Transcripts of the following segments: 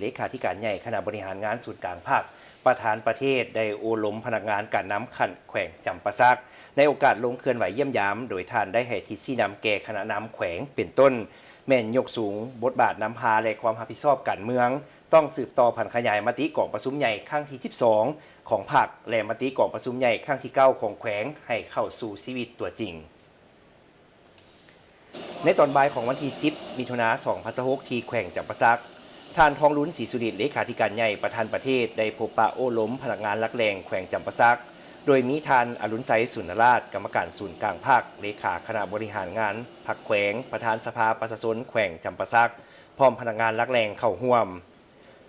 ເລຂາທິການໃຫຍ່ຄະນະບໍລິຫານງານສູນກາງພັກ ປະທານປະເທດ ໄດ້ໂອ້ລົມພະນັກງານການນຳຂັ້ນແຂວງຈຳປາສັກ ໃນໂອກາດລົງເຄື່ອນໄຫວຢ້ຽມຢາມ, ໂດຍທ່ານໄດ້ໃຫ້ທິດຊີ້ນຳແກ່ຄະນະນຳແຂວງ ເປັນຕົ້ນ ແມ່ນຍົກສູງບົດບາດນຳພາ ແລະ ຄວາມຮັບຜິດຊອບການເມືອງ, ຕ້ອງສືບຕໍ່ຜັນຂະຫຍາຍມະຕິກອງປະຊຸມໃຫຍ່ຄັ້ງທີສິບສອງຂອງພັກ ແລະ ມະຕິກອງປະຊຸມໃຫຍ່ຄັ້ງທີເກົ້າຂອງແຂວງ ໃຫ້ເຂົ້າສູ່ຊີວິດຕົວຈິງ. ໃນຕອນບ່າຍຂອງວັນທີສິບ ມິຖຸນາ ສອງພັນຊາວຫົກ ທີ່ແຂວງຈຳປາສັກ, ທ່ານ ທອງລຸນ ສີສຸລິດ ເລຂາທິການໃຫຍ່ ປະທານປະເທດ ໄດ້ພົບປະໂອ້ລົມພະນັກງານຫຼັກແຫຼ່ງແຂວງຈຳປາສັກ, ໂດຍມີທ່ານ ອະລຸນໄຊ ສຸນນະລາດ ກຳມະການສູນກາງພັກ, ເລຂາຄະນະບໍລິຫານງານພັກແຂວງ, ປະທານສະພາປະຊາຊົນແຂວງຈຳປາສັກ ພ້ອມພະນັກງານຫຼັກແຫຼ່ງເຂົ້າຮ່ວມ.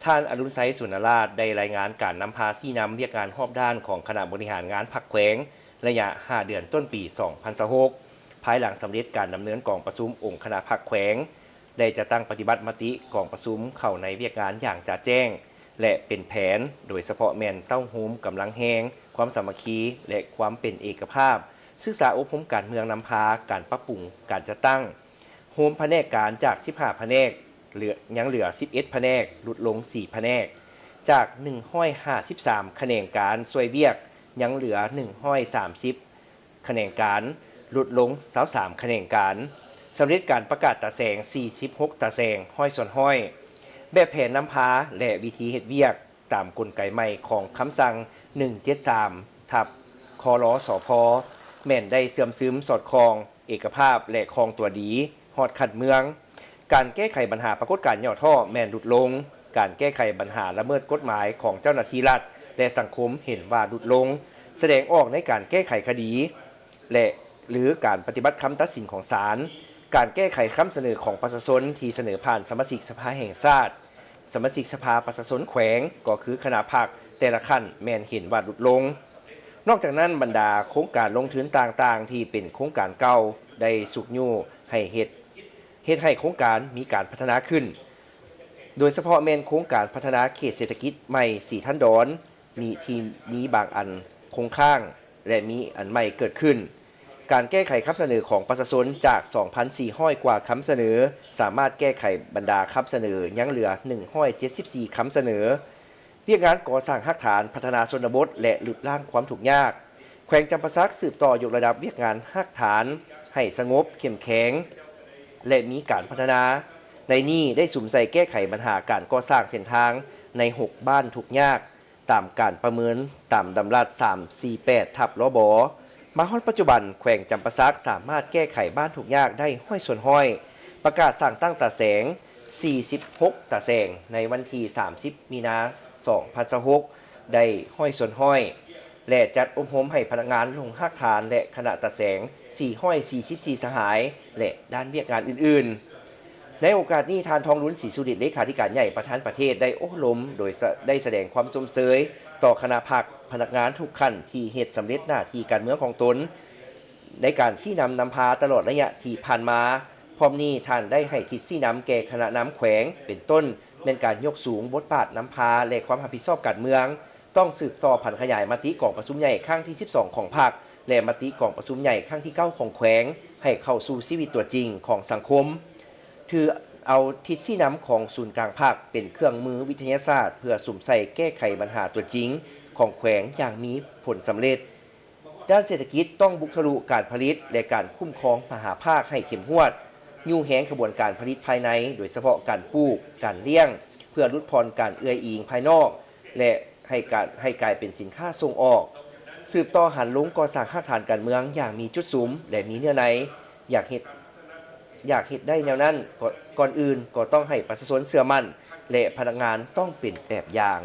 ທ່ານ ອະລຸນໄຊ ສຸນນະລາດ ໄດ້ລາຍງານການນຳພາຊີ້ນຳວຽກງານຮອບດ້ານຂອງຄະນະບໍລິຫານງານພັກແຂວງ ໄລຍະຫ້າເດືອນຕົ້ນປີສອງພັນຊາວຫົກ ພາຍຫຼັງສຳເລັດການດຳເນີນກອງປະຊຸມອົງຄະນະພັກແຂວງ ໄດ້ຈັດຕັ້ງປະຕິບັດມະຕິກອງປະຊຸມເຂົ້າໃນວຽກງານຢ່າງຈະແຈ້ງ ແລະ ເປັນແຜນ, ໂດຍສະເພາະແມ່ນເຕົ້າໂຮມກຳລັງແຮງ, ຄວາມສາມັກຄີ ແລະ ຄວາມເປັນເອກະພາບ, ສຶກສາອົບຮົມການເມືອງນຳພາ, ການປັບປຸງການຈັດຕັ້ງ, ໂຮມພະແນກການຈາກສິບຫ້າພະແນກ ເຫຼືອ ຍັງເຫຼືອສິບເອັດພະແນກ, ຫຼຸດລົງສີ່ພະແນກ, ຈາກໜຶ່ງຮ້ອຍຫ້າສິບສາມຂະແໜງການຊ່ວຍວຽກ ຍັງເຫຼືອໜຶ່ງຮ້ອຍສາມສິບຂະແໜງການ, ຫຼຸດລົງຊາວສາມຂະແໜງການ, ສຳເລັດການປະກາດຕາແສງສີ່ສິບຫົກຕາແສງ ຮ້ອຍສ່ວນຮ້ອຍ, ແບບແຜນນຳພາ ແລະ ວິທີເຮັດວຽກ ຕາມກົນໄກໃໝ່ຂອງຄຳສັ່ງໜຶ່ງເຈັດສາມ ທັບ ຄລສພ ແມ່ນໄດ້ເຊື່ອມຊຶມສອດຄ່ອງ ເອກະພາບ ແລະ ຄ່ອງຕົວດີ ຮອດຂັ້ນເມືອງ. ການແກ້ໄຂບັນຫາປາກົດການຫຍໍ້ທໍ້ແມ່ນຫຼຸດລົງ. ການແກ້ໄຂບັນຫາລະເມີດກົດໝາຍຂອງເຈົ້າໜ້າທີ່ລັດ ແລະ ສັງຄົມເຫັນວ່າຫຼຸດລົງ, ສະແດງອອກໃນການແກ້ໄຂຄະດີ ແລະ ຫຼື ການປະຕິບັດຄຳຕັດສິນຂອງສານ. ການແກ້ໄຂຄຳສະເໜີຂອງປະຊາຊົນທີ່ສະເໜີຜ່ານສະມາຊິກສະພາແຫ່ງຊາດ, ສະມາຊິກສະພາປະຊາຊົນແຂວງ ກໍຄືຄະນະພັກແຕ່ລະຂັ້ນແມ່ນເຫັນວ່າຫຼຸດລົງ. ນອກຈາກນັ້ນ, ບັນດາໂຄງການລົງທຶນຕ່າງໆທີ່ເປັນໂຄງການເກົ່າ ໄດ້ຊຸກຍູ້ໃຫ້ເຮັດ ເຮັດໃຫ້ໂຄງການມີການພັດທະນາຂຶ້ນ, ໂດຍສະເພາະແມ່ນໂຄງການພັດທະນາເຂດເສດຖະກິດໃໝ່ສີທັນດອນ ມີ ທີ່ມີບາງອັນຄົງຄ້າງ ແລະ ມີອັນໃໝ່ເກີດຂຶ້ນ. ການແກ້ໄຂຄຳສະເໜີຂອງປະຊາຊົນຈາກສອງພັນສີ່ຮ້ອຍກວ່າຄຳສະເໜີ ສາມາດແກ້ໄຂບັນດາຄຳສະເໜີຍັງເຫຼືອໜຶ່ງຮ້ອຍເຈັດສິບສີ່ຄຳສະເໜີ. ວຽກງານກໍ່ສ້າງຮາກຖານ, ພັດທະນາຊົນນະບົດ ແລະ ຫຼຸດລ້າງຄວາມທຸກຍາກ. ແຂວງຈຳປາສັກສືບຕໍ່ຍົກລະດັບວຽກງານຮາກຖານໃຫ້ສະຫງົບ, ເຂັ້ມແຂງ ແລະ ມີການພັດທະນາ. ໃນນີ້ໄດ້ສຸມໃສ່ແກ້ໄຂບັນຫາການກໍ່ສ້າງເສັ້ນທາງໃນຫົກບ້ານທຸກຍາກ ຕາມການປະເມີນຕາມດຳລັດສາມສີ່ແປດ ທັບ ລບ. ມາຮອດປັດຈຸບັນ, ແຂວງຈຳປາສັກສາມາດແກ້ໄຂບ້ານທຸກຍາກໄດ້ຮ້ອຍສ່ວນຮ້ອຍ, ປະກາດສ້າງຕັ້ງຕາແສງສີ່ສິບຫົກຕາແສງໃນວັນທີສາມສິບ ມີນາ ສອງພັນຊາວຫົກ ໄດ້ຮ້ອຍສ່ວນຮ້ອຍ ແລະ ຈັດອົບຮົມໃຫ້ພະນັກງານລົງຮາກຖານ ແລະ ຄະນະຕາແສງສີ່ຮ້ອຍສີ່ສິບສີ່ສະຫາຍ ແລະ ດ້ານວຽກງານອື່ນໆ. ໃນໂອກາດນີ້, ທ່ານ ທອງລຸນ ສີສຸລິດ ເລຂາທິການໃຫຍ່ປະທານປະເທດ ໄດ້ໂອ້ລົມ ໂດຍສະ ໄດ້ສະແດງຄວາມຊົມເຊີຍຕໍ່ຄະນະພັກ, ພະນັກງານທຸກຂັ້ນທີ່ເຮັດສຳເລັດໜ້າທີ່ການເມືອງຂອງຕົນ ໃນການຊີ້ນຳນຳພາຕະຫຼອດໄລຍະທີ່ຜ່ານມາ. ພ້ອມນີ້, ທ່ານໄດ້ໃຫ້ທິດຊີ້ນຳແກ່ຄະນະນຳແຂວງ ເປັນຕົ້ນແມ່ນການຍົກສູງບົດບາດນຳພາ ແລະ ຄວາມຮັບຜິດຊອບການເມືອງ, ຕ້ອງສືບຕໍ່ຜັນຂະຫຍາຍມະຕິກອງປະຊຸມໃຫຍ່ຄັ້ງທີສິບສອງຂອງພັກ ແລະ ມະຕິກອງປະຊຸມໃຫຍ່ຄັ້ງທີເກົ້າຂອງແຂວງ ໃຫ້ເຂົ້າສູ່ຊີວິດຕົວຈິງຂອງສັງຄົມ, ຖືເອົາທິດຊີ້ນຳຂອງສູນກາງພັກເປັນເຄື່ອງມືວິທະຍາສາດ ເພື່ອສຸມໃສ່ແກ້ໄຂບັນຫາຕົວຈິງຂອງແຂວງຢ່າງມີຜົນສຳເລັດ. ດ້ານເສດຖະກິດ, ຕ້ອງບຸກທະລຸການຜະລິດ ແລະ ການຄຸ້ມຄອງມະຫາພາກໃຫ້ເຂັ້ມງວດ, ຍູ້ແຮງຂະບວນການຜະລິດພາຍໃນ, ໂດຍສະເພາະການປູກ, ການລ້ຽງ, ເພື່ອຫຼຸດຜ່ອນການເອື້ອຍອີງພາຍນອກ ແລະ ໃຫ້ການ ໃຫ້ກາຍເປັນສິນຄ້າສົ່ງອອກ. ສືບຕໍ່ຫັນລົງກໍ່ສ້າງຮາກຖານການເມືອງຢ່າງມີຈຸດສຸມ ແລະ ມີເນື້ອໃນ. ຢາກເຮັດ ຢາກເຮັດໄດ້ແນວນັ້ນ, ກໍ ກ່ອນອື່ນກໍຕ້ອງໃຫ້ປະຊາຊົນເຊື່ອໝັ້ນ ແລະ ພະນັກງານຕ້ອງເປັນແບບຢ່າງ.